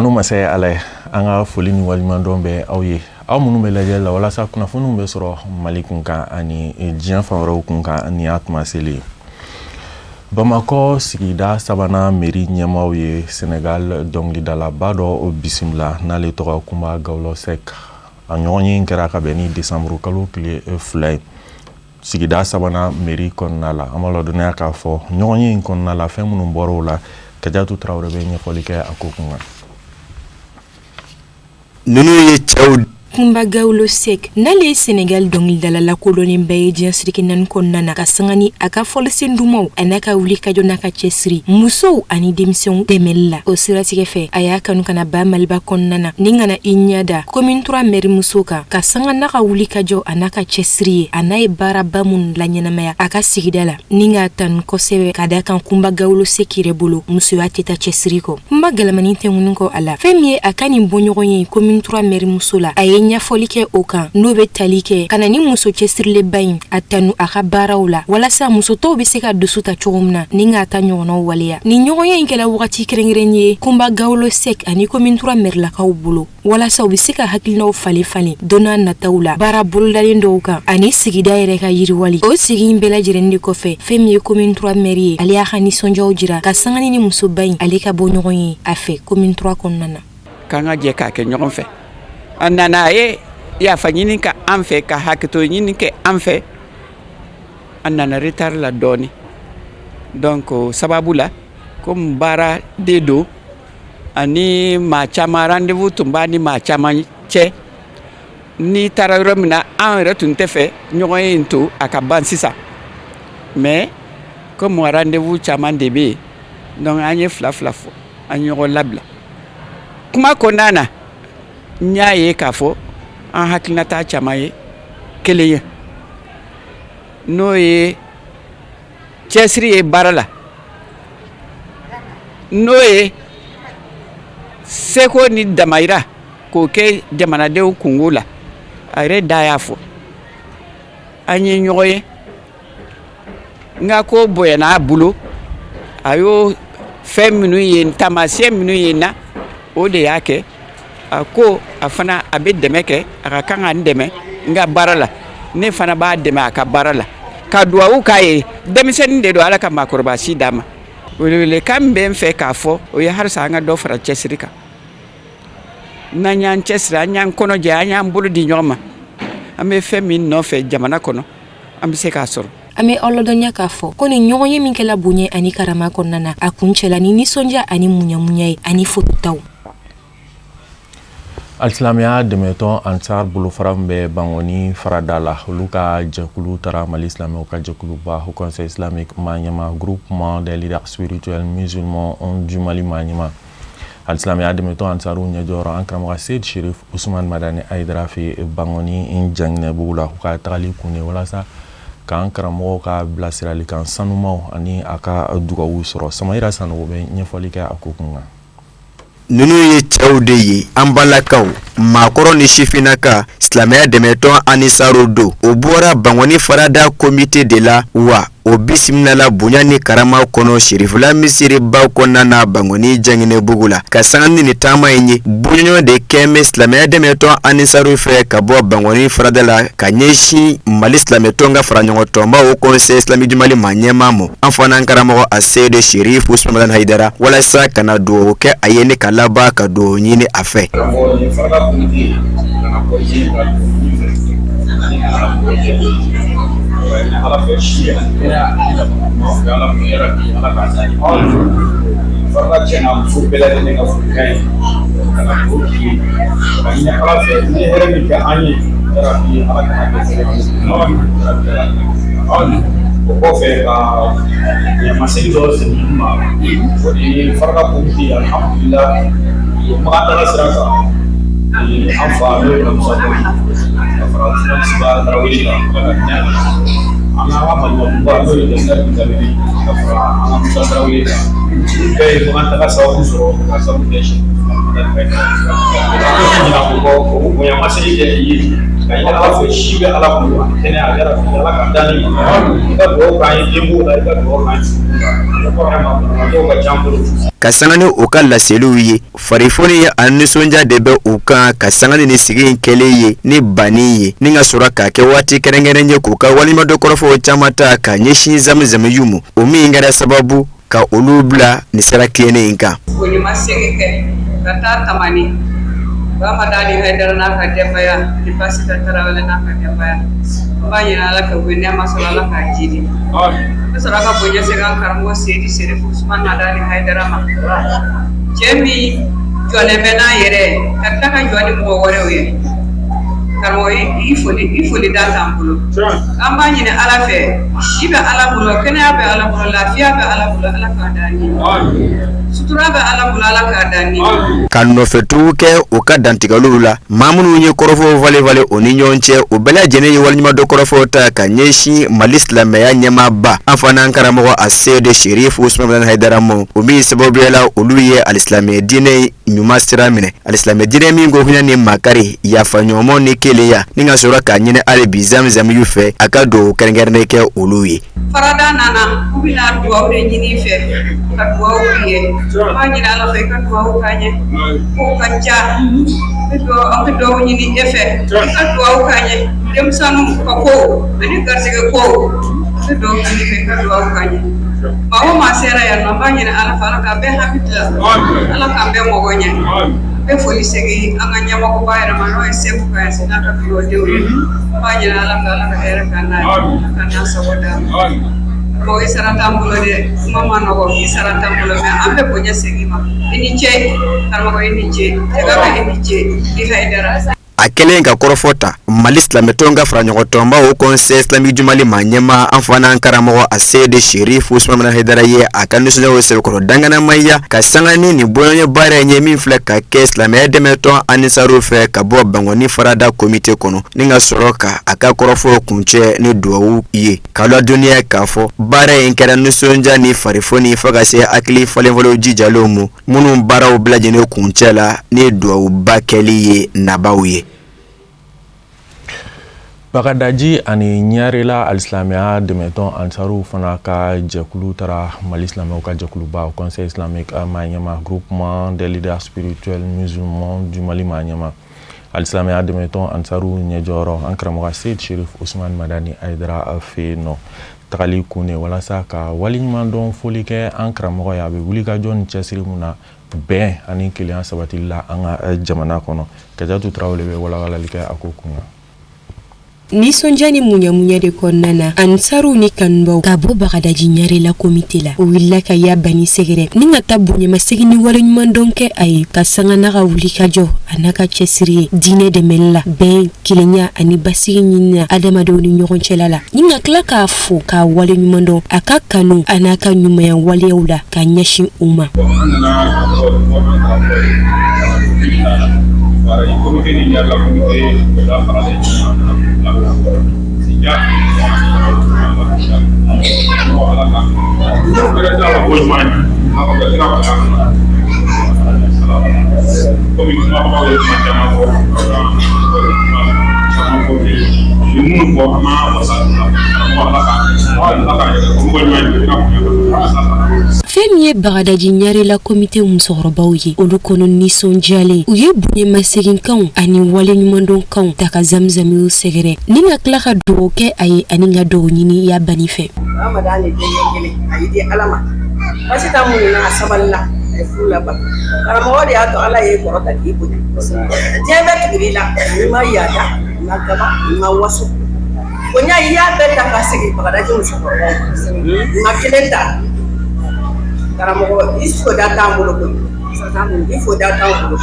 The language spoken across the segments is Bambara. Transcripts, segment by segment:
Tanu masa ye Ala ye. An ka foli ni waleɲumandɔn bɛ aw ye, aw minnu bɛ lajɛli la walasa kunnafoniw bɛ sɔrɔ Mali kunkan ani diɲɛ fan wɛrɛw kunkan. Nin y'a tuma seli ye. Bamakɔ sigida sabanan mairie ɲɛmaaw ye Senegal dɔnkilidalaba dɔ bisimila, n'ale tɔgɔ Kunba Gawlo Seck. A ɲɔgɔn ye kɛra ka bɛn ni desanburu kalo tile 2 ye, sigida sabanan mairie kɔnɔna la. An b'a ladɔnniya k'a fɔ ɲɔgɔn ye in kɔnɔna la, fɛn minnu bɔra o la, Kajatu Tarawele bɛ ɲɛfɔli kɛ a ko kun kan. Ninnu ye cɛw Kunba Gawlo Seck, n'ale ye Senegal dɔnkilidala lakodɔnnen bɛɛ ye diɲɛ seleke naani kɔnɔna na, ka sanga ni a ka fɔlisen dumanw a n'a ka wulikajɔ n'a ka cɛsiri musow ani denmisɛnw dɛmɛli la. O siratigɛ fɛ, a y'a kanu ka na ba Maliba kɔnɔna na ni ka na i ɲɛda commune 3 maire muso kan, ka sanga n'a ka wulikajɔ a n'a ka cɛsiri ye, a n'a ye baaraba minnu laɲɛnamaya a ka sigida la, ni k'a tanu kosɛbɛ, ka da kan Kunba Gawlo Seck yɛrɛ bolo, musoya tɛ taa cɛsiri kɔ. Kunba galamani tɛŋunu kɔ a la, fɛn min ye a ka nin bɔɲɔgɔn ye commune 3 maire muso la, a ye ɲɛfɔli kɛ o kan, n'o bɛ tali kɛ ka na ni muso cɛsirilenba in a tanu a ka baaraw la, walasa muso tɔw bɛ se ka dusu ta cogo min na ni k'a ta ɲɔgɔnnaw waleya. Nin ɲɔgɔnya in kɛla wagati kɛrɛnkɛrɛn ye Kunba Gawlo Seck ani commune 3 mɛrilakaw bolo, walasa u bɛ se ka hakilinaw falen falen don n'a nataw la baara bolodalen dɔw kan ani sigida yɛrɛ ka yiriwali. O sigi in bɛɛ lajɛlen de kɔfɛ, fɛn min ye commune 3 maire ye, ale y'a ka nisɔndiyaw jira ka sanga ni musoba in ale ka bɔ ɲɔgɔn ye a fɛ commune 3 kɔnɔna na. K'an ka jɛ k'a kɛ ɲɔgɔn fɛ. A nana, a ye yafa ɲini ka an fɛ, ka hakɛto ɲini kɛ an fɛ. A nana retard la dɔɔni, donc o sababu la, komi baara de don ani maa caman, rendez-vous tun b'a ni maa caman cɛ. N'i taara yɔrɔ min na, an yɛrɛ tun tɛ fɛ ɲɔgɔn ye in to a ka ban sisan, mais comme rendez-vous caman de bɛ yen, donc an ye fila fila fɔ, an ɲɔgɔn labila. Kuma kɔnɔna na, n y'a ye k'a fɔ an hakilinata caman ye kelen ye, n'o ye cɛsiri ye baara la, n'o ye seko ni damayira k'o kɛ jamanadenw kungo la. A yɛrɛ da y'a fɔ, an ye ɲɔgɔn ye, n ka ko bonyana a bolo. A y'o fɛn minnu ye, taamasiyɛn minnu ye n na, o de y'a kɛ a ko a fana a bɛ dɛmɛ kɛ, a ka kan ka n dɛmɛ n ka baara la, ne fana b'a dɛmɛ a ka baara la, ka duwawu k'a ye. Denmisɛnnin de don, Ala ka maakɔrɔba si d'a ma. Welewelekan min bɛ n fɛ k'a fɔ, o ye halisa an ka dɔ fara cɛsiri kan. N'an y'an cɛsiri, an y'an kɔnɔ jɛ, an y'an bolo di ɲɔgɔn ma, an bɛ fɛn min nɔfɛ jamana kɔnɔ, an bɛ se k'a sɔrɔ. An bɛ aw ladɔnniya k'a fɔ ko nin ɲɔgɔn ye min kɛla bonya ani karama kɔnɔna na, a kuncɛla ni nisɔndiya ani muɲamuɲa ye ani fototaw. Alisilamɛya dɛmɛtɔn Ansar bolofara min bɛ Bankɔni farada la, olu ka jɛkulu taara Mali silamɛw ka jɛkuluba Haut Conseil islamique maa ɲɛma, Groupement des leaders spirituels musulmans du Mali maa ɲɛma. Alisilamɛya dɛmɛtɔn Ansaru ɲɛjɔyɔrɔ, an karamɔgɔ Seyid Sherif Usman Madani Hayidara fɛ Bankɔni Janginɛbugu la, u ka tagali kun ye walasa k'an karamɔgɔw ka bilasiralikan sanumaw ani a ka dugawu sɔrɔ. Samayira Sanogo bɛ ɲɛfɔli kɛ a ko kun kan. Ninnu ye cɛw de ye, an balakaw, maakɔrɔ ni sifinnaka. Silamɛya dɛmɛtɔn Anisaru don, o bɔra Bankɔni farada komite de la wa. O bisimilala bonya ni karama kɔnɔ Sirifila misiriba kɔnɔna na Bankɔni Janginɛbugu la. Ka sanga ni nin taama in ye, bɔɲɔgɔn de kɛn bɛ silamɛya dɛmɛtɔn Anisaru fɛ ka bɔ Bankɔni farada la ka ɲɛsin Mali silamɛtɔn ka faraɲɔgɔn tɔnba Haut Conseil islamique du Mali maa ɲɛmaa ma, an fana karamɔgɔ a Seyid Sherif Usman Madani Hayidara, walasa ka na dugawu kɛ a ye ni ka laban ka dugawu ɲini a fɛ. Karamɔgɔ, nin farada komite ka na bɔ yen ka dugawu fɛ ani ka na bɔ yen Ala fɛ si ani kɛnɛya ani laban Ala fɛ yarabi, Ala k'a diya. Farada cɛ n'a muso bɛɛ lajɛlen ka folikan ye ka na dugawu k'i ye ka ɲini Ala fɛ, ni hɛrɛ min kɛ an ye, yarabi, Ala kana kɛ yarabi, Ala kana kɛ. O kɔfɛ, ka ɲamasegi dɔ segin ma, o de ye farada komite, alhamdulila, Makan taga sira kan, an fa n'o ye Musa ka fara Usumani Siba Tarawele kan, Ala ka hinɛ an ka malimatuba n'o ye Dɛsɛ Jabiri, ka fara an ka Musa Tarawele kan, olu bɛɛ ye Makan taga sababu sɔrɔ ka sababu kɛ. Ɲina o bonyamasegin kɛ i ye ka ɲini Ala fɛ si bɛ Ala bolo ani kɛnɛya yarabi Ala ka da ni i ka dugawu k'an ye denko la i ka dugawu k'an ye banabaatɔw ka ca an bolo. Ka sanga ni u ka laseliw ye, farifoni ani nisɔndiya de bɛ u kan ka sanga ni sigi in kɛlen ye ni banni ye, ni ka sɔrɔ k'a kɛ waati kɛrɛnkɛrɛn ye k'u ka waleɲumandɔn kɔrɔfɔw caman ta ka ɲɛsin zamizamiyu ma, o min kɛra sababu ka olu bila nin sira tilennen in kan. Bonyamasegin kɛ ka taa Tamani ba Madani Hayidara n'a ka denbaya ni Basita Tarawele n'a ka denbaya, an b'a ɲini Ala fɛ u bɛ nɛɛma sɔrɔ, Ala k'a jidi. N bɛ sɔrɔ ka bonya segin an karamɔgɔ Seyidi Serifu Usumani Madani Hayidara ma, cɛ min jɔlen bɛ n'a yɛrɛ ka tila ka jɔ ni mɔgɔ wɛrɛw ye. Karamɔgɔ, i foli da t'an bolo. An b'a ɲini Ala fɛ, si bɛ Ala bolo, kɛnɛya bɛ Ala bolo, lafiya bɛ Ala bolo, Ala k'a d'an ye, sutura bɛ Ala bolo, Ala k'a d'an ye. Ka nɔfɛtugu kɛ u ka dantigɛliw la, maa minnu ye kɔrɔfɔw falen falen o ni ɲɔgɔn cɛ, u bɛɛ lajɛlen ye waleɲumandɔn kɔrɔfɔw ta ka ɲɛsin Mali silamɛya ɲɛmaaba, an fana an karamɔgɔ Aseyidi Serifu Usumani Hayidara ma, o min sababuya la olu ye alisilamɛ diinɛ ɲuman sira minɛ, alisilamɛ diinɛ min ko hinɛ ni makari, yafaɲɔgɔnmaw ni kelenya, ni ka sɔrɔ k'a ɲini hali bi zamizamiyu fɛ a ka dugawu kɛrɛnkɛrɛnnen kɛ olu ye. Farada nana, u bɛna dugawu de ɲini i fɛ ka dugawu k'i ye. An b'a ɲini Ala fɛ i ka dugawu k'an ye kow ka ca. An bɛ dugawu ɲini e fɛ i ka dugawu k'an ye, denmisɛnninw ka kow ani garisɛgɛ kow. An bɛ dugawu ɲini i fɛ i ka dugawu k'an ye. Maa o maa sera yan nɔ, an b'a ɲini Ala fɛ, Ala k'a bɛɛ hami dilan, Ala k'an bɛɛ mago ɲɛ. An bɛ foli segin an ka ɲɛmɔgɔba yɛrɛ ma, n'o ye Segu Kayasi n'a ka bureaudenw ye. An b'a ɲini Ala fɛ, Ala ka hɛrɛ k'an n'a ye, Ala ka n'an sago d'an ma. Karamɔgɔ, i sara t'an bolo dɛ, kuma ma nɔgɔ, i sara t'an bolo, mais an bɛ bonya segin i ma. I ni ce karamɔgɔ, i ni ce Jɛgɛba, i ni ce i Hayidara. A kɛlen ka kɔrɔfɔ ta, Mali silamɛtɔn ka faraɲɔgɔntɔnba, Haut Conseil islamique du Mali maa ɲɛmaa, an fana an karamɔgɔ Aseyidi Serifu Usumani Hayidara ye a ka nisɔndiyaw sɛbɛkɔrɔ danganamaya ka sanga ni nin bɔɲɔgɔn baara in ye min filɛ ka kɛ silamɛya dɛmɛtɔn Anisaru fɛ ka bɔ Bankɔni farada komite kɔnɔ, ni ka sɔrɔ ka a ka kɔrɔfɔw kuncɛ ni dugawu ye, ka ladɔnniya k'a fɔ baara in kɛra nisɔndiya ni farifoni fo ka se hakili falenfalenw jijalenw ma, minnu baaraw bɛɛ lajɛlen kuncɛ la ni dugawuba kɛli ye nabaw ye. Bagadaji ani Ɲarela alisilamɛya dɛmɛtɔn Ansaru fana ka jɛkulu taara Mali silamɛw ka jɛkuluba, Conseil islamique maa ɲɛma, Groupement des leaders spirituels musulmans du Mali maa ɲɛma, alisilamɛya dɛmɛtɔn Ansaru ɲɛjɔyɔrɔ, an karamɔgɔ Seyid Sherif Usman Madani Hayidara fɛ yen nɔ. Tagali kun de walasa ka waleɲumandɔn foli kɛ an karamɔgɔ ye, a bɛ wulikajɔ ni cɛsiri mun na bɛn ani kelenya sabatili la an ka jamana kɔnɔ. Kajatu Tarawele bɛ walawalali kɛ a ko kun kan. Nisɔndiya ni muɲamuɲa de kɔnɔna na, Ansaruw ni kanubaw ka bɔ Bagadaji Ɲarela komite la, o wulila ka ya bani sɛgɛrɛ ni ka taa bonyamasegin ni waleɲumandɔn kɛ a ye, ka sanga n'a ka wulikajɔ a n'a ka cɛsiri ye diinɛ dɛmɛli la, bɛn, kelenya ani basigi ɲini na adamadenw ni ɲɔgɔn cɛla la, ni ka tila k'a fo k'a waleɲumandɔn a ka kanu a n'a ka ɲumanya waleyaw la ka ɲɛsin u ma. An nana comité ni Ɲarela comité la faralen ɲɔgɔn kan ya Ala ka ko ɲuman ye a ka sira komi kumabagaw ye kuma caman fɔ, caman fɔ bi ni minnu fɔ, an ma wasa karamɔgɔ, Ala ka mɔgɔ ɲuman ye sira. Fɛn min ye Bagadaji Ɲarela komite musokɔrɔbaw ye, olu kɔnɔ nisɔndiyalen, u ye bonyamasegin-kanw ani waleɲumandɔnkanw ta ka zamizamiw sɛgɛrɛ, ni ka tila ka dugawu kɛ a ye ani ka dugawu ɲini ya bani fɛ. Ramadan ni denkɛ kelen a y'i di Ala ma, basi t'a mun na, a sabalila, a ye furu laban. Karamɔgɔ de y'a to Ala ye kɔrɔta k'i bonya, diɲɛ bɛɛ tugur'i la, i ma yaada, i ma gaba, i ma waso. Bonya i y'a bɛɛ ta ka segin Bagadaji musokɔrɔbaw ma, i ma kelen ta. Karamɔgɔ, i foda t'an bolo koyi, i foda t'an bolo.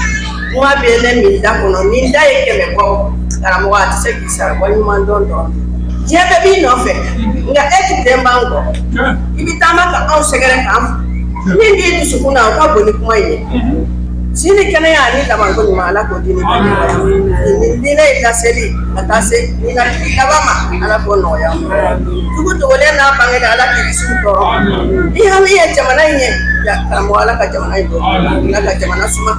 Kuma bɛ ne min da kɔnɔ, ni da ye 100 bɔ, karamɔgɔ, a tɛ se k'i sara waleɲuman dɔn dɔrɔn. Diɲɛ bɛɛ b'i nɔfɛ, nka e tugulen b'an kɔ, i bɛ taama ka anw sɛgɛrɛ k'an min b'i dusukun na, o ka bon ni kuma in ye. Si ni kɛnɛya ani labanko ɲuman, Ala k'o di ni nin diinɛ in laseli ka taa se ɲinakili laban ma, Ala k'o nɔgɔya. Jugu dogolen n'a bangelen, Ala k'i kisi u tɔɔrɔ. I hami ye jamana in ye. Karamɔgɔ, Ala ka jamana in bɔ, Ala ka jamana suma.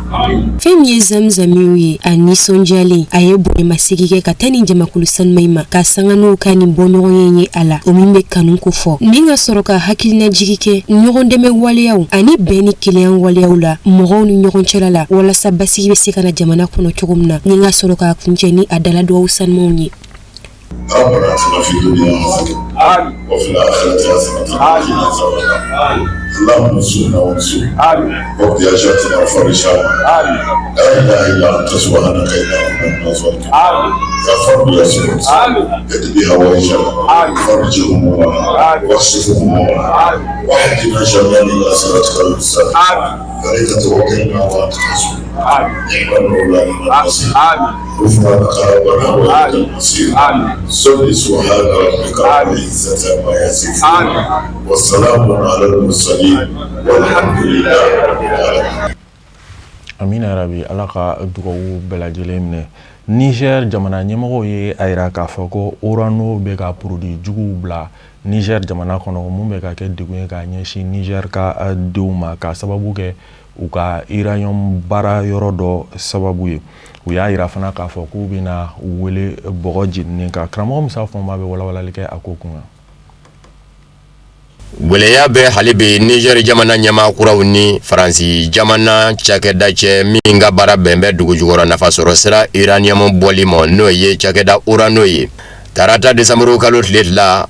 Fɛn min ye Zamzamiw ye, a nisɔndiyalen, a ye bonyamasegin kɛ ka taa nin jamakulu sanuma in ma, ka sanga n'u ka nin bɔɲɔgɔn ye a la, o min bɛ kanu ko fɔ, ni ka sɔrɔ ka hakilinajigi kɛ ɲɔgɔn dɛmɛ waleyaw ani bɛn ni kelenya waleyaw la mɔgɔw ni ɲɔgɔn cɛla la, walasa basigi bɛ se ka na jamana kɔnɔ cogo min na, ni ka sɔrɔ k'a kuncɛ ni a dala dugawu sanumanw ye. ربنا اتنا في الدنيا حسنه وفي الاخره حسنه وقنا عذاب النار. اللهم انصرنا وانصر واقض حاجاتنا وفرج همنا. لا اله الا انت، سبحانك انا كنا من الظالمين. يا فرد يا صمد، اقضي حوائجنا، فرج همومنا، واكشف همومنا، واهدنا جميعا الى صراطك المستقيم. عليك توكلنا وانت حسبنا، نعم المولى نعم النصير. غفرانك ربنا واليك المصير. صل سبحان ربك رب العزة عما يصفون والسلام على المرسلين والحمد لله رب العالمين. Amina rabi, Ala ka dugawu bɛɛ lajɛlen minɛ. Niger jamana ɲɛmɔgɔw ye a yira k'a fɔ ko Orano bɛ ka produit juguw bila Niger jamana kɔnɔ, mun bɛ ka kɛ degun ye k'a ɲɛsin Niger ka denw ma, k'a sababu kɛ u ka uranium baara yɔrɔ dɔ sababu ye. U y'a yira fana k'a fɔ k'u bɛna wele bɔgɔ jeninen kan. Karamɔgɔ Musa Fɔnba bɛ walawalali kɛ a ko kun kan. Gwɛlɛya bɛ hali bi Niger jamana ɲɛmaa kuraw ni Faransi jamana cakɛda cɛ min ka baara bɛn bɛ dugujukɔrɔ nafasɔrɔ sira uranium bɔli ma, n'o ye cakɛda Orano ye. Tarata desanburu kalo tile 2,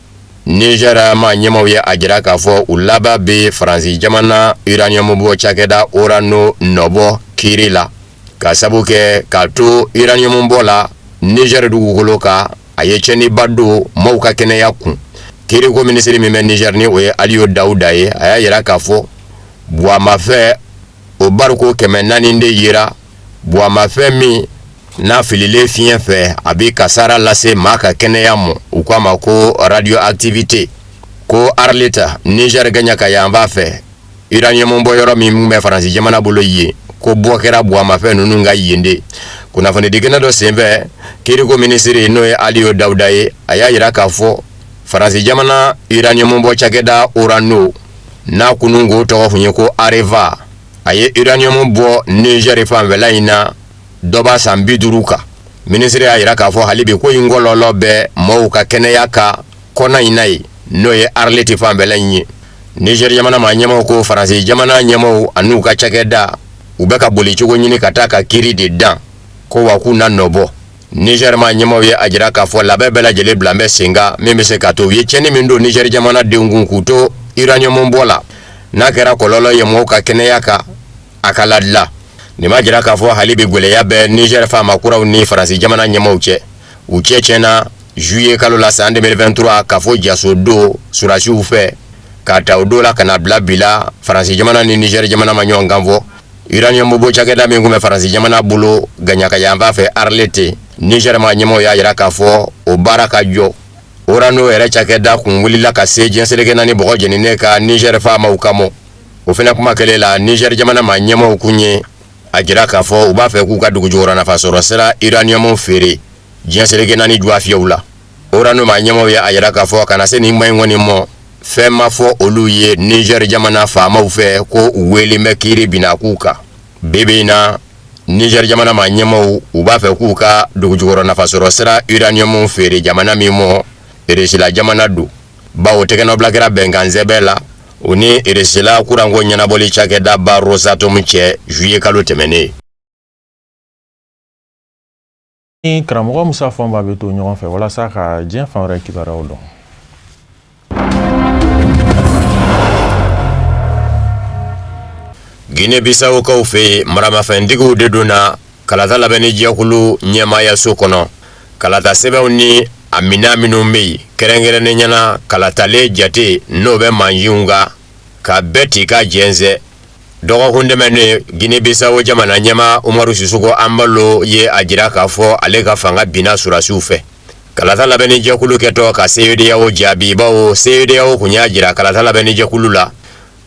Niger maa ɲɛmaw ye a jira k'a fɔ u laban bɛ Faransi jamana uranium bɔ cakɛda Orano nɔbɔ kiiri la, ka sabu kɛ k'a to uranium bɔ la Niger dugukolo kan, a ye tiɲɛniba don maaw ka kɛnɛya kun. Kiiriko minisiri min bɛ Niger, ni o ye Aliyu Dawuda ye, a y'a jira k'a fɔ buwamafɛn o bariko 400 de yera, buwamafɛn min n'a fililen fiɲɛ fɛ, a bɛ kasara lase maa ka kɛnɛya ma, u k'a ma ko radioactivité. Ko Arlit, Niger gaɲaka yanfan fɛ, uranium bɔ yɔrɔ min bɛ Faransi jamana bolo yen, ko bɔ kɛra buwamafɛn ninnu ka yen de. Kunnafonidi kɛnɛ dɔ senfɛ, kiiriko minisiri, n'o ye Aliyu Dawuda ye, a y'a jira k'a fɔ Faransi jamana uranium bɔ cakɛda Orano, n'a kununko tɔgɔ tun ye ko Areva, a ye uranium bɔ Niger fanfɛla in na dɔ b'a san 50 kan. Minisiri y'a jira k'a fɔ hali bi ko in kɔlɔlɔ bɛ maaw ka kɛnɛya kan kɔnɔ in na ye, n'o ye Arlit fanfɛla in ye. Niger jamana maa ɲɛmaw ko Faransi jamana ɲɛmaw an'u ka cakɛda, u bɛ ka boli cogo ɲini ka taa ka kiiri de dan ko wa k'u na nɔbɔ. Niger maa ɲɛmaw ye a jira k'a fɔ labɛn bɛɛ lajɛlen bila bɛ sen kan min bɛ se k'a to u ye tiɲɛni min don Niger jamana denw kun k'u to uranium bɔ la, n'a kɛra kɔlɔlɔ ye mɔgɔw ka kɛnɛya kan, a ka ladila. Nin b'a jira k'a fɔ hali bi gwɛlɛya bɛ Niger faama kuraw ni Faransi jamana ɲɛmaw cɛ. U cɛ tiɲɛna juillet kalo la san 2023 k'a fɔ jaso don surasiw fɛ. K'a ta o don la ka na bila bi la, Faransi jamana ni Niger jamana ma ɲɔgɔn kan fɔ. Uranium bɔ cakɛda min tun bɛ Faransi jamana bolo gaɲaka yanfan fɛ Arlit, Niger maa ɲɛmaw y'a jira k'a fɔ o baara ka jɔ. Orano yɛrɛ cakɛda kun wulila ka se diɲɛ seleke naani bɔgɔ jeninen ka Niger faamaw kama. O fana kuma kelen la, Niger jamana maa ɲɛmaw kun ye a jira k'a fɔ u b'a fɛ k'u ka dugujukɔrɔ nafa sɔrɔ sira uranium feere diɲɛ seleke naani juwafiyɛw la. Orano maa ɲɛmaw ye a jira k'a fɔ ka na se nin kuma in kɔni mɔ, fɛn ma fɔ olu ye Niger jamana faamaw fɛ ko u wele bɛ kiiri binna k'u kan. Bi bi in na, Niger jamana maa ɲɛmaw, u b'a fɛ k'u ka dugujukɔrɔ nafasɔrɔ sira uranium feere jamana min mɔ, Eresila jamana don, bawo tɛgɛnɔbila kɛra bɛnkan sɛbɛn la u ni Eresila kuranko ɲɛnabɔli cakɛda ba Rosatom cɛ juillet kalo tɛmɛnen. Ni karamɔgɔ Musa Fɔnba bɛ to ɲɔgɔn fɛ walasa ka diɲɛ fan wɛrɛ kibaruyaw dɔn. Guinée Bissau-kaw fɛ yen, maramafɛntigiw de donna kalata labɛnni jɛkulu ɲɛmaayaso kɔnɔ. Kalata sɛbɛnw ni a minɛn minnu bɛ yen, kɛrɛnkɛrɛnnenya la kalatalen jate n'o bɛ mansinw kan, ka bɛɛ ti ka jɛnsɛn. Dɔgɔkun tɛmɛnen, Guinée Bissau jamana ɲɛmaa Umaru Sissoco Embaló ye a jira k'a fɔ ale ka fanga binna surasiw fɛ. Kalata labɛnni jɛkulu kɛtɔ ka CEDEAO jaabi, bawo CEDEAO kun y'a jira kalata labɛnni jɛkulu la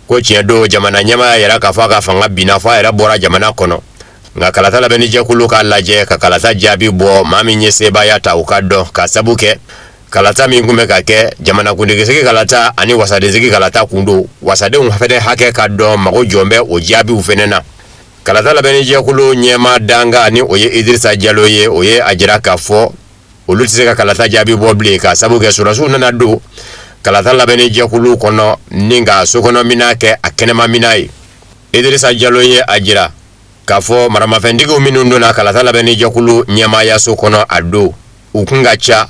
ko tiɲɛ don, jamana ɲɛmaa y'a jira k'a fɔ a ka fanga binna, fɔ a yɛrɛ bɔra jamana kɔnɔ, nka kalata labɛnni jɛkulu k'a lajɛ ka kalata jaabi bɔ, maa min ye sebaaya ta, u ka dɔn, ka sabu kɛ Kalata min tun bɛ ka kɛ jamanakuntigisigi kalata ani wasadensigi kalata kun don, wasadenw fɛnɛ hakɛ ka dɔn, mago jɔn bɛ o jaabiw fɛnɛ na. Kalata labɛnnijɛkulu ɲɛmaa dankan, ni o ye Idirisa Jalo ye, o ye a jira k'a fɔ olu tɛ se ka kalata jaabi bɔ bilen, k'a sabu kɛ sɔrɔdasiw nana don kalata labɛnnijɛkulu kɔnɔ ni ka sokɔnɔminɛn kɛ a kɛnɛmaminɛn ye. Idirisa Jalo ye a jira k'a fɔ maramafɛntigiw minnu donna kalata labɛnnijɛkulu ɲɛmaayaso kɔnɔ a don, u kun ka ca.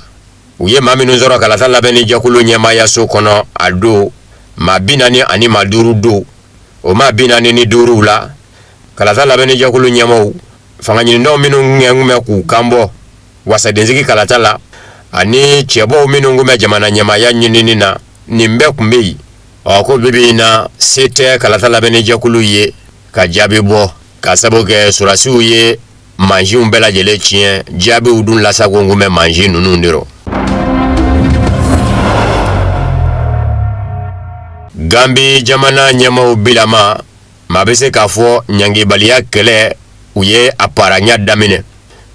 U ye maa minnu sɔrɔ kalata labɛnnijɛkulu ɲɛmaayaso kɔnɔ a don, maa 45 don. O maa 45 la, kalata labɛnnijɛkulu ɲɛmaaw, fangaɲinitɔn minnu kun bɛ k'u kanbɔ wasadensigi kalata la, ani cɛbɔw minnu kun bɛ jamana ɲɛmaaya ɲinini na, nin bɛɛ kun bɛ yen. Ɔ ko bibi in na, se tɛ kalata labɛnnijɛkulu ye ka jaabi bɔ, k'a sabu kɛ sɔrɔdasiw ye mansinw bɛɛ lajɛlen tiɲɛ, jaabiw dun lasago kun bɛ mansin ninnu de rɔ. Gambi jamana ɲɛmaaw bilama, maa bɛ se k'a fɔ ɲangibaliya kɛlɛ, u ye a paraɲa daminɛ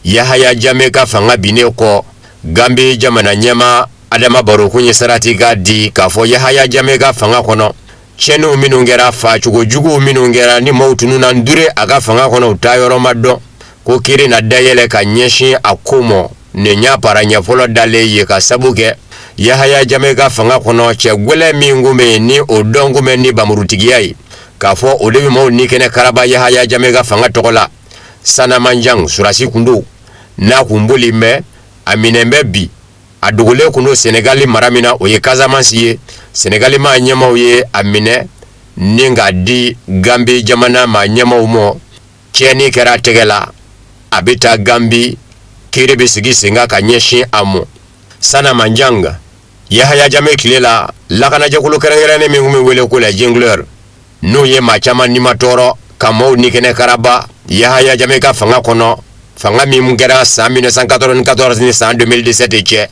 Yahaya Jame ka fanga binnen kɔ. Gambi jamana ɲɛmaa Adama Baro kun ye saratikan di k'a fɔ Yahaya Jame ka fanga kɔnɔ, tiɲɛniw minnu kɛra, faacogo juguw minnu kɛra, ni maaw tununna dure a ka fanga kɔnɔ, u taa yɔrɔ ma dɔn, ko kiri na dayɛlɛ ka ɲɛsin a ko mɔ. Nin y'a paraɲɛ fɔlɔ dalen ye, ka sabu kɛ Yahaya Jame ka fanga kɔnɔ, cɛ gwɛlɛn min kun bɛ yen, ni o dɔn kun bɛ ni bamurutigiya ye, k'a fɔ o de bɛ maaw ni kɛnɛ karaba Yahaya Jame ka fanga tɔgɔ la. Sanna Manjang surasi kun don, n'a kun boli bɛ, a minɛn bɛ bi, a dogolen kun don Senegali mara min na, o ye Casamance ye. Senegali maa ɲɛmaaw ye a minɛ ni k'a di Gambi jamana maa ɲɛmaaw mɔ. Tiɲɛni kɛra a tɛgɛ la, a bɛ taa Gambi, kiri bɛ sigi sen kan ka ɲɛsin a mɔ. Sanna Manjang, Yahaya Jame tile la, lakanajɛkulu kɛrɛnkɛrɛnnen min tun bɛ wele ko les Jongleurs, n'o ye maa caman nimatɔɔrɔ ka maaw ni kɛnɛ karaba Yahaya Jame ka fanga kɔnɔ, fanga min kɛra san 1994 ni san 2017 cɛ,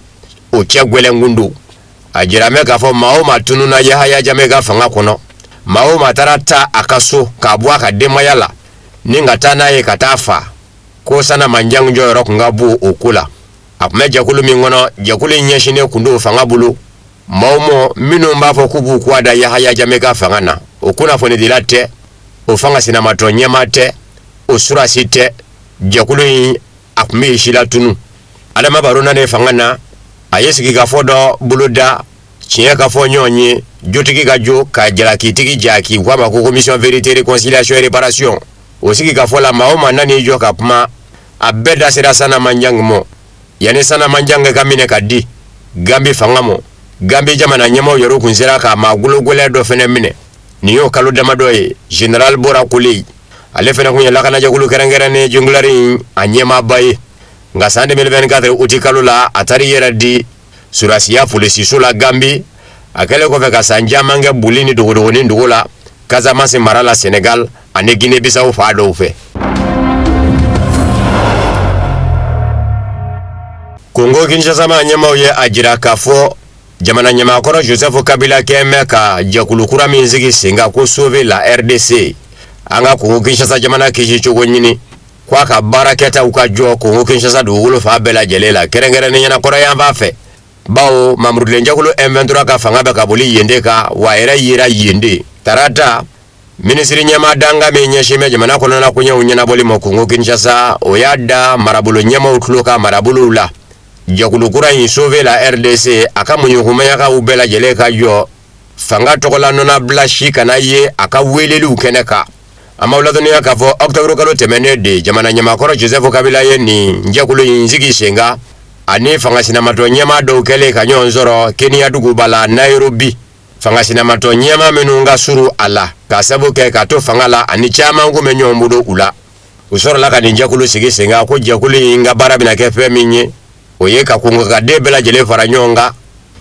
o cɛ gwɛlɛn kun don. A jira mɛ k'a fɔ maa o maa tununna Yahaya Jame ka fanga kɔnɔ, maa o maa taara ta a ka so k'a bɔ a ka denbaya la ni ka taa n'a ye ka taa fa, ko Sanna Manjang jɔyɔrɔ kun ka bon o ko la. A tun bɛ jɛkulu min kɔnɔ, jɛkulu in ɲɛsinnen kun don fanga bolo maaw mɔ minnu b'a fɔ k'u b'u kɔ da Yahaya Jame ka fanga na. O kunnafonidila tɛ, o fanga sinamatɔn ɲɛmaa tɛ, o surasi tɛ. Jɛkulu in a tun bɛ yen silatunu. Adama Baro nanen fanga na, a ye sigikafɔ dɔ boloda, tiɲɛ ka fɔ ɲɔgɔn ye, jotigi ka jo ka jalakitigi jaki, u k'a ma ko commission vérité, réconciliation et réparation. O sigikafɔ la, maa o maa nan'i jɔ ka kuma, a bɛɛ da sera Sanna Manjang mɔ. Yanni Sanna Manjang ka minɛ ka di Gambi fanga mɔ, Gambi jamana ɲɛmaaw yɛrɛ kun sera ka maa gologwɛlɛ dɔ fɛnɛ minɛ. Nin y'o kalo damadɔ ye, général Bora Colley, ale fɛnɛ kun ye lakanajɛkulu kɛrɛnkɛrɛnnen Jongleur in a ɲɛmaaba ye. Nka san 2024 uti kalo la, a taara i yɛrɛ di surasiya polisiso la Gambi, a kɛlen kɔfɛ ka san caman kɛ boli ni dogodogonin dogo la Casamance mara la Senegal ani Guinée Bissau fan dɔw fɛ. Kongo Kinshasa maa ɲɛmaaw ye a jira k'a fɔ jamana ɲɛmaakɔrɔ Joseph Kabila kɛn bɛ ka jɛkulu kura min sigi sen kan ko Sauver la RDC, an ka Kongo Kinshasa jamana kisi cogo ɲini, ko a ka baarakɛtaw ka jɔ Kongo Kinshasa dugukolo fan bɛɛ lajɛlen la, kɛrɛnkɛrɛnnenya la kɔrɔnyanfan fɛ, bawo mamurudilenjɛkulu M23 ka fanga bɛ ka boli yen de kan, wa a yɛrɛ yera yen de tarata. Minisiri ɲɛmaa dankan min ɲɛsin bɛ jamana kɔnɔna koɲɛw ɲɛnabɔli ma Kongo Kinshasa, o y'a da marabolo ɲɛmaaw tulo kan marabolow la, jɛkulu kura in Sauver la RDC, a ka muɲukumayakaw bɛɛ lajɛlen ka jɔ, fanga tɔgɔla nɔnabila si kana ye a ka weleliw kɛnɛ kan. An b'aw ladɔnniya k'a fɔ octobre kalo tɛmɛnen de, jamana ɲɛmaakɔrɔ Joseph Kabila ye nin jɛkulu in sigi sen kan, ani fanga sinamatɔn ɲɛmaa dɔw kɛlen ka ɲɔgɔn sɔrɔ Kenya duguba la Nairobi. Fanga sinamatɔn ɲɛmaa minnu ka surun a la k'a sabu kɛ ka to fanga la, ani caman kun bɛ ɲɔgɔn bolo u la, u sɔrɔla ka nin jɛkulu sigi sen kan, ko jɛkulu in ka baara bɛna kɛ fɛn min ye, o ye ka kongokaden bɛɛ lajɛlen fara ɲɔgɔn kan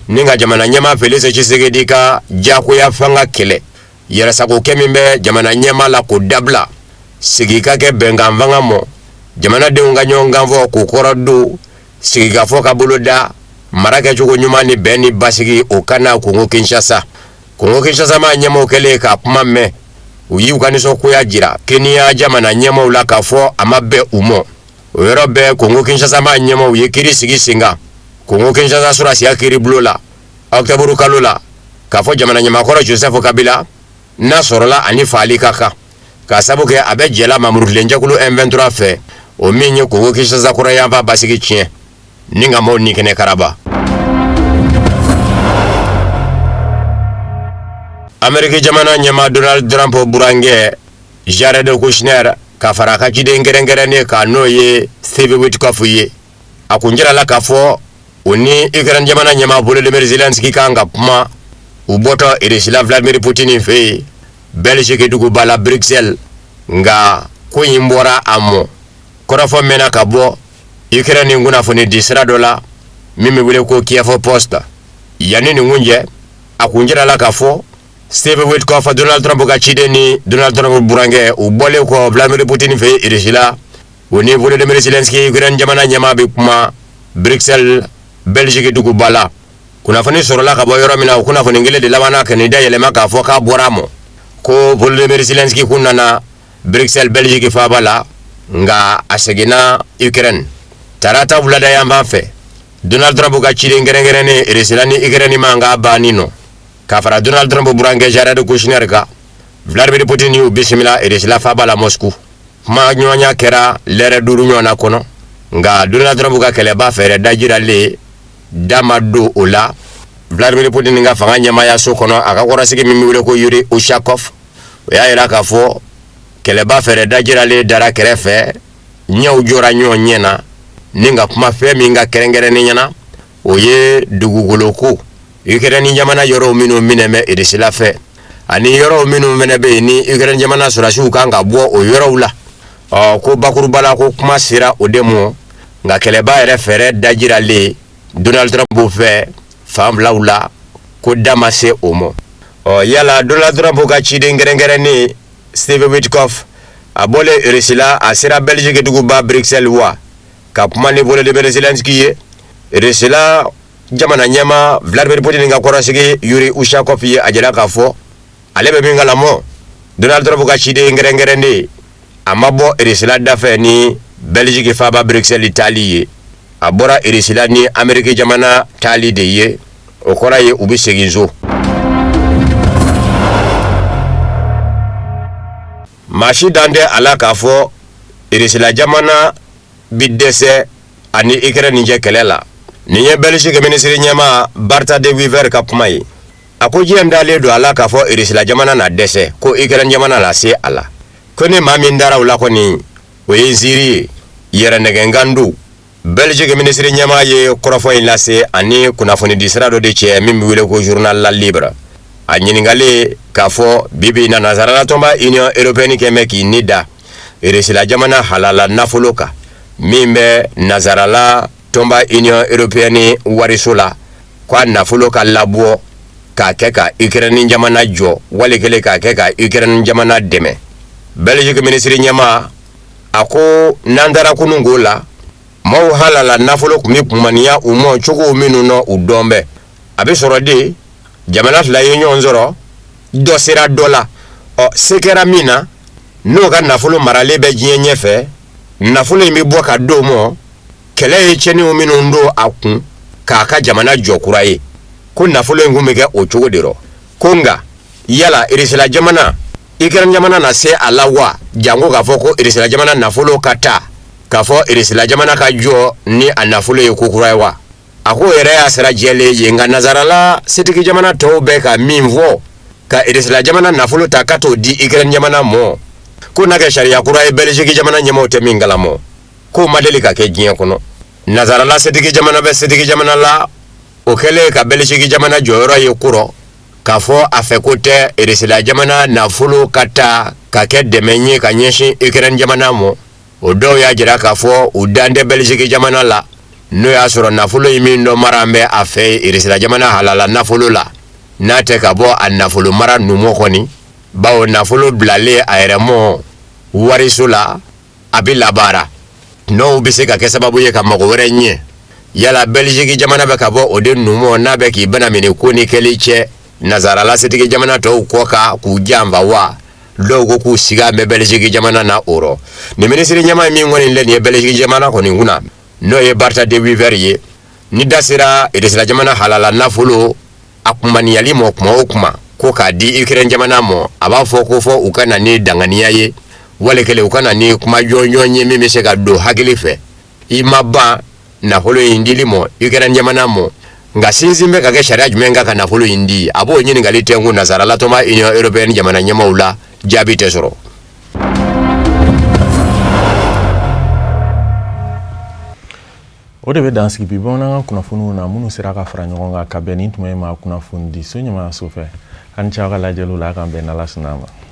ni ka jamana ɲɛmaa Felix Tshisekedi ka jagoya fanga kɛlɛ, yɛrɛsagokɛ min bɛ jamana ɲɛmaa la k'o dabila, sigi ka kɛ bɛnkan fanga mɔ, jamanadenw ka ɲɔgɔn kan fɔ k'o kɔrɔ don, sigikafɔ ka boloda, mara kɛcogo ɲuman ni bɛn ni basigi o ka na Kongo Kinshasa. Kongo Kinshasa maa ɲɛmaaw kɛlen ka kuma mɛn, u y'u ka nisɔngoya jira Kenya jamana ɲɛmaaw la k'a fɔ a ma bɛn u mɔ. O yɔrɔ bɛɛ, Kongo Kinshasa maa ɲɛmaaw ye kiri sigi sen kan. Kongo Kinshasa sɔrɔdasiya kiiribulon la ɔkutɔburu kalo la k'a fɔ jamana ɲɛmaakɔrɔ Joseph Kabila n'a sɔrɔla ani faali ka kan k'a sabu kɛ a bɛ jɛla mamurutilenjɛkulu M23 fɛ, o min ye Kongo Kinshasa kɔrɔnyanfan basigi tiɲɛ ni ka maaw ni kɛnɛ karaba. Ameriki jamana ɲɛmaa Donald Trump burankɛ Jared Kushner ka fara a ka ciden kɛrɛnkɛrɛnnen kan, n'o ye Steve Witkoff ye, a kun jirala k'a fɔ u ni Ukraine jamana ɲɛmaa Volodymyr Zelensky kan ka kuma u bɔtɔ Irisila Vladimir Putin fɛ yen Belgique duguba la Bruxelles. Nka ko in bɔra a mɔ, kɔrɔfɔ mɛnna ka bɔ Ukraine kunnafoni di sira dɔ la min bɛ wele ko Kiev Post. Yanni nin kun cɛ, a kun jirala k'a fɔ Steve Witkoff, Donald Trump ka ciden ni Donald Trump burankɛ, u bɔlen kɔ Vladimir Putin fɛ Irisila, u ni Volodymyr Zelensky, Ukraine jamana ɲɛmaa, bɛ kuma Bruxelles, Belgique duguba la. Kunnafoni sɔrɔla ka bɔ yɔrɔ min na, o kunnafoni kelen de labanna ka nin da yɛlɛma k'a fɔ k'a bɔra a mɔ ko Volodymyr Zelensky kun nana Bruxelles, Belgique faaba la, nka a seginna Ukraine tarata wulada yanfan fɛ. Donald Trump ka ciden kɛrɛnkɛrɛnnen Irisila ni Ukraine mankan banni nɔ, ka fara Donald Trump burankɛ Jared Kushner kan, Vladimir Putin y'u bisimila Irisila faaba la Moscou. Kuma ɲɔgɔnya kɛra lɛrɛ 5 ɲɔgɔnna kɔnɔ, nka Donald Trump ka kɛlɛba fɛɛrɛ dajiralen da ma don o la Vladimir Putin ka fanga ɲɛmaayaso kɔnɔ. A ka kɔrɔsigi min bɛ wele ko Yuri Ushakov, o y'a yira k'a fɔ kɛlɛba fɛɛrɛ dajiralen dara kɛrɛfɛ, ɲɛw jɔra ɲɔgɔn ɲɛ na ni ka kuma fɛn min ka kɛrɛnkɛrɛnnenya na, o ye dugukolo ko, Ukraine jamana yɔrɔw minnu minɛ bɛ Irisila fɛ, ani yɔrɔw minnu fana bɛ yen ni Ukraine jamana sɔrɔdasiw kan ka bɔ o yɔrɔw la. Ɔ, ko bakuruba la, ko kuma sera o de ma, nka kɛlɛba yɛrɛ fɛɛrɛ dajiralen Donald Trump fɛ fan filaw la, ko da ma se o ma. Ɔ, yala Donald Trump ka ciden kɛrɛnkɛrɛnnen Steve Witkoff, a bɔlen Irisila, a sera Belgique duguba Bruxelles wa ka kuma ni Volodymyr Zelensky ye? Irisila jamana ɲɛmaa Vladimir Putin ka kɔrɔsigi Yuri Ushakov ye a jira k'a fɔ ale bɛ min kalama, Donald Trump ka ciden kɛrɛnkɛrɛnnen, a ma bɔ Irisila dafɛ ni Belgique faaba Bruxelles taali ye, a bɔra Irisila ni Ameriki jamana taali de ye. O kɔrɔ ye u bɛ segin so. Maa si dan tɛ a la k'a fɔ Irisila jamana bi dɛsɛ ani Ukraine cɛ kɛlɛ la. Nin ye Belgique minisiri ɲɛmaa Bart de Wever ka kuma ye. A ko diɲɛ dalen don a la k'a fɔ Irisila jamana na dɛsɛ, ko Ukraine jamana na se a la. Ko ni maa min dara o la kɔni, o ye nsiiri ye, yɛrɛnɛgɛnkan don. Belgique minisiri ɲɛmaa ye kɔrɔfɔ in lase ani kunnafonidi sira dɔ de cɛ min bɛ wele ko Journal La Libre. A ɲininkalen k'a fɔ bi bi in na nansarala tɔnba Union européenne kɛn bɛ k'i ni da Irisila jamana halala nafolo kan min bɛ nansarala tɔnba Union européenne wariso la, ko a nafolo ka labɔ k'a kɛ ka Ukraine jamana jɔ, wali kelen k'a kɛ ka Ukraine jamana dɛmɛ, Belgique minisiri ɲɛmaa a ko n'an taara kununko la, maaw halala nafolo tun bɛ kunmaniya u ma cogo minnu na, u dɔn bɛ a bɛ sɔrɔ de jamana fila ye ɲɔgɔn sɔrɔ, dɔ sera dɔ la. Ɔ, se kɛra min na, n'o ka nafolo maralen bɛ diɲɛ ɲɛfɛ, nafolo in bɛ bɔ ka d'o ma. Kɛlɛ ye tiɲɛniw minnu don a kun k'a ka jamana jɔ kura ye, ko nafolo in kun bɛ kɛ o cogo de rɔ. Ko nka yala Irisila jamana, Ukraine jamana na se a la wa, janko k'a fɔ ko Irisila jamana nafolo ka ta k'a fɔ Irisila jamana ka jɔ ni a nafolo ye ko kura ye wa? A ko yɛrɛ y'a sira jɛlen ye, nka nazarala setigi jamana tɔw bɛ ka min fɔ ka Irisila jamana nafolo ta ka t'o di Ukraine jamana mɔ, ko n'a kɛ sariya kura ye Belgique jamana ɲɛmaaw tɛ min kalamɔ, k'o ma deli ka kɛ diɲɛ kɔnɔ. Nazarala setigi jamana bɛ setigi jamana la, o kɛlen ka Belgique jamana jɔyɔrɔ ye kɔrɔ k'a fɔ a fɛ ko tɛ Irisila jamana nafolo ka ta ka kɛ dɛmɛ ye ka ɲɛsin Ukraine jamana mɔ. O dɔw y'a jira k'a fɔ u dan tɛ Belgique jamana la, n'o y'a sɔrɔ nafolo in min dɔ mara bɛ a fɛ Irisila jamana halala nafolo la, n'a tɛ ka bɔ a nafolo mara numu kɔni, bawo nafolo bilalen a yɛrɛ mɔ wariso la, a bɛ labaara, n'o bɛ se ka kɛ sababu ye ka mago wɛrɛ ɲɛ. Yala Belgique jamana bɛ ka bɔ o de numu n'a bɛ k'i banamini ko ni kɛli cɛ nazarala setigi jamana tɔw kɔ kan k'u janfa wa? Dɔw ko k'u siga bɛ Belgique jamana na o rɔ. Nin minisiri ɲɛmaa min kɔni filɛ nin ye Belgique jamana kɔni kunna, n'o ye Bart de Wever ye. Ni da sera Irisila jamana halala nafolo a kunmaniyali ma kuma o kuma ko k'a di Ukraine jamana ma, a b'a fɔ ko fɔ u ka na ni danganiya ye, wali kelen u ka na ni kuma jɔnjɔn ye min bɛ se ka don hakili fɛ. I ma ban nafolo in dili ma Ukraine jamana ma, nka sinsin bɛ ka kɛ sariya jumɛn kan ka nafolo in di? A b'o ɲininkali tɛnku nansaralatɔnba Union européenne jamana ɲɛmaaw la, jaabi tɛ sɔrɔ. O de bɛ dan sigi bi bamanankan kunnafoniw na minnu sera ka fara ɲɔgɔn kan ka bɛn nin tuma in ma kunnafonidiso ɲɛmaayaso fɛ. A ni ce aw ka lajɛliw la, a k'an bɛn n'Ala sɔnna a ma.